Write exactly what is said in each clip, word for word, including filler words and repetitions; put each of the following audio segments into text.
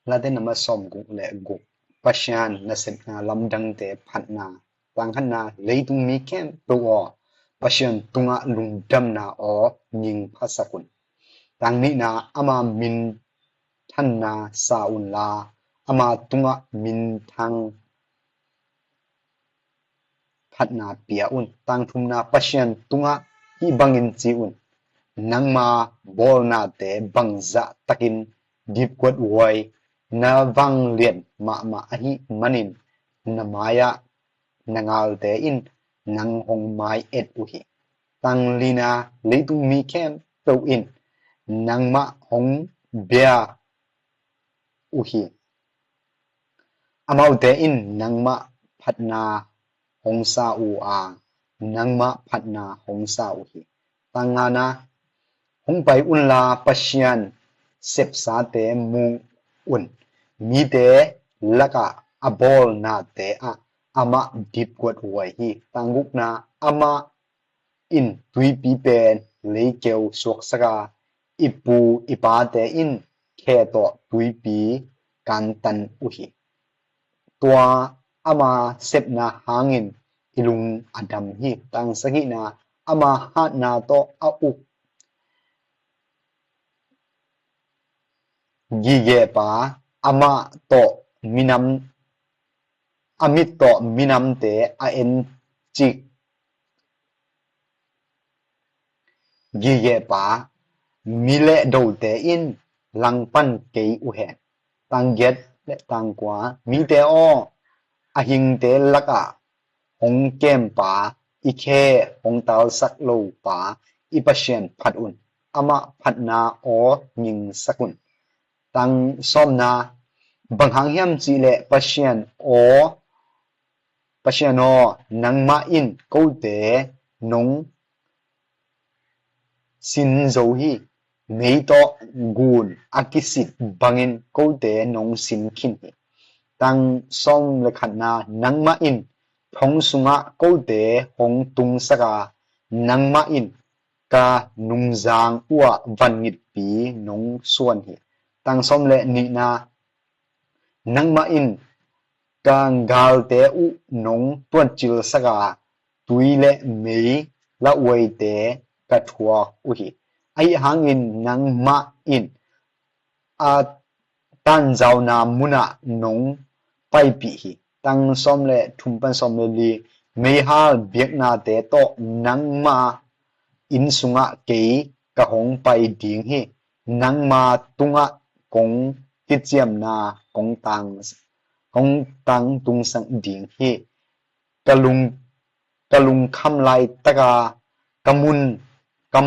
Late nambat sawmguk le guk. Pasian nasepna lamdangte phatna. Tang khatna, leitung mi khempeuh aw, Pasian tungah lungdamna aw, ngingphasak un. Tang nihna, ama minthanna sa unla, ama tungah minthang phatna pia un. Tang thumna, Pasian tungah hih bangin ci un: Nangma bawlnate bangzah takin dipkuat huai, na vanglian mahmah ahih manin na mai-ah na galte in nang hong mai-et uh hi. Tang lina, leitung mi khempeuh in nangmah hong bia uh hi. Amaute in nangmah phatna hong sa uh a, nangmah phatna hong sa uh hi. Tang ngana, hong pai unla Pasian sepsate mu un. Mite lakah a bawlnate ah amah dipkuat huai hi. Tang gukna, amah in tuipi pen leikeu suaksak a, i pu i pate in khe tawh tuipi kantan uh hi. Tua ama sepna hangin i lung a dam hi. Tang sagihna, ama hatna tawh a uk gigepa, amah tawh minam, a mit tawh minamte a encik gigepa, mi lehdote in langpan kei uh hen. Tang giat le tang kua. Mite aw, a hingte lakah hong kempa, i khe hong talsak lopa i Pasian phat un. Amah phatna aw ngingsak un. Tang sawmna, bang hang hiam cihleh Pasian aw, Pasian aw, nangmah in kote nong sin zo hi. Mei tawh gun a kisit bangin kote nong sin khin hi. Tang sawm le khatna, nangmah in thong sungah kote hong tungsak a, nangmah in ka nungzang uhah vangitpi nong suan hi. Tang sawm le nihna, nangmah in ka galte uh nong tuatcilsak a, tui le mei lauhuaite ka thuak uh hi. Ahi hangin nangmah in a tanzauna munah nong paipih hi. Tang sawm le thum pan sawm le li. Meihal biaknate tawh nangma inn sungah kei ka hong pai ding hi. Nangma tungah kong kiciamna kong tang, kong tang tungsak ding hi. Ka lung, ka lungkham laitaka ka mun, ka,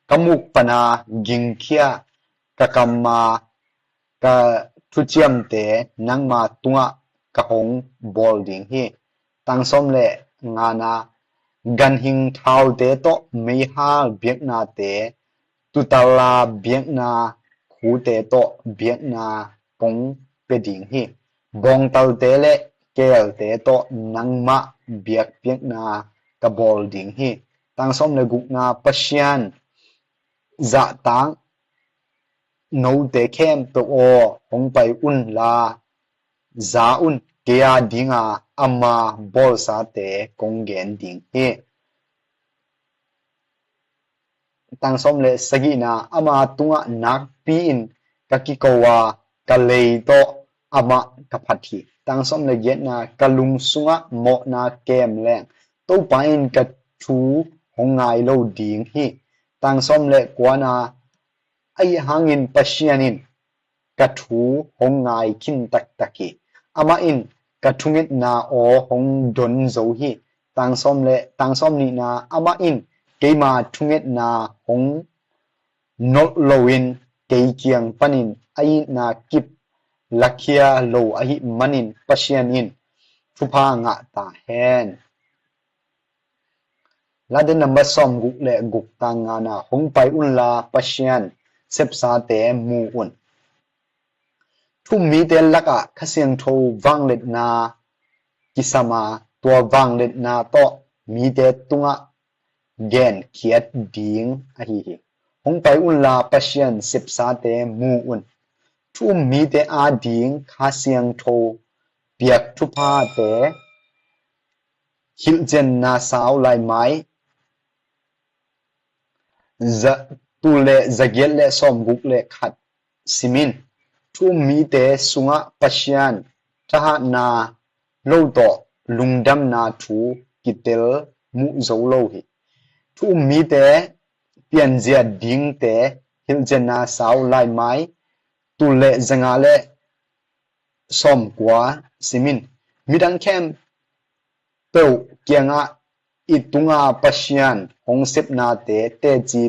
ka muk pana gingkhia, ka kamma ka thuciamte nangma tungah ka hong bawl ding hi. Tang sawm le ngana, ganhing thaute tawh meihal biaknate, tutala biakna khute tawh biakna kong pia ding hi. Bawngtalte le keelte tawh nangmah biakpiakna ka bawl ding hi. Tang sawm le gukna, Pasian zahtak note khempeuh aw, hong pai unla za un, kei a dinga ama bawlsate kong gen ding hi. Tang sawm le sagihna, ama tungah nakpi-in ka kiko a, ka lei tawh amah ka phat hi. Tang sawm le giatna, ka lung sungah mawhna kem leng Topa in ka thu hong ngai lo ding hi. Tang sawm le kuana, ahi hangin Pasian in ka thu hong ngai khin taktak hi. Amah in ka thungetna aw hong don zo hi. Tang sawm le, tang sawm nihna, amah in keima thungetna hong nolh loin kei kiang panin a itna kip lakhia lo ahih manin Pasian in thupha ngah ta hen. Late nambat sawmguk le guk, tang ngana, hong pai unla Pasian sepsate mu un. Thu-um mite lakah Kha Siangtho vangliatna kisam a, tua vangliatna tawh mite tungah genkhiat ding ahi hi. Hong pai unla Pasian sepsate mu un. Thu um mite ading Kha Siangtho piak thuphate hilhcianna sau laimai za, tul le zagiat le sawmguk le khat simin. Thu um mite sungah Pasian thahatna lo tawh lungdamna thu kitel muh zo lo hi. Thu um mite pianzia dingte hilhcianna sau laimai tul le zanga le sawmkua simin. Midang khempeuh kiangah i tunga Pasian hong sepnate teci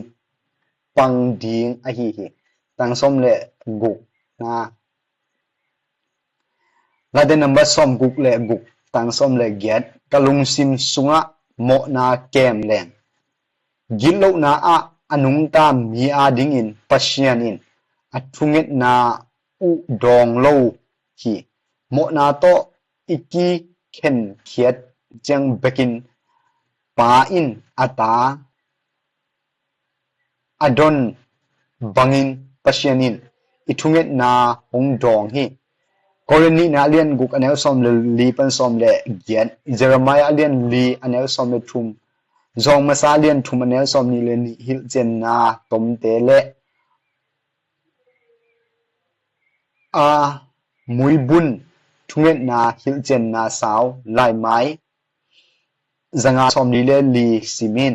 pang ding ahi hi. Tang sawm le gukna. Late number sawmguk le guk, tang sawm le giat. Ka lungsim sungah mawhna kem leng, gitlohna ah a nungta mi adingin Pasian in a thungetna uh dawng lo hi. Mawhna tawh i kikhenkhiat ciang bekin Pa in a ta a don bangin Pasian in i thungetna hong dawng hi. Korin nihna a lian guk a neu sawm le li pan sawm le giat, Jeremiah a lian li a neu sawm le thum, Zawng Masa a lian thum a neu sawm nih le nih hilhcianna tomte le a muibun thungetna hilhcianna sau laimai zanga sawmli le li simin.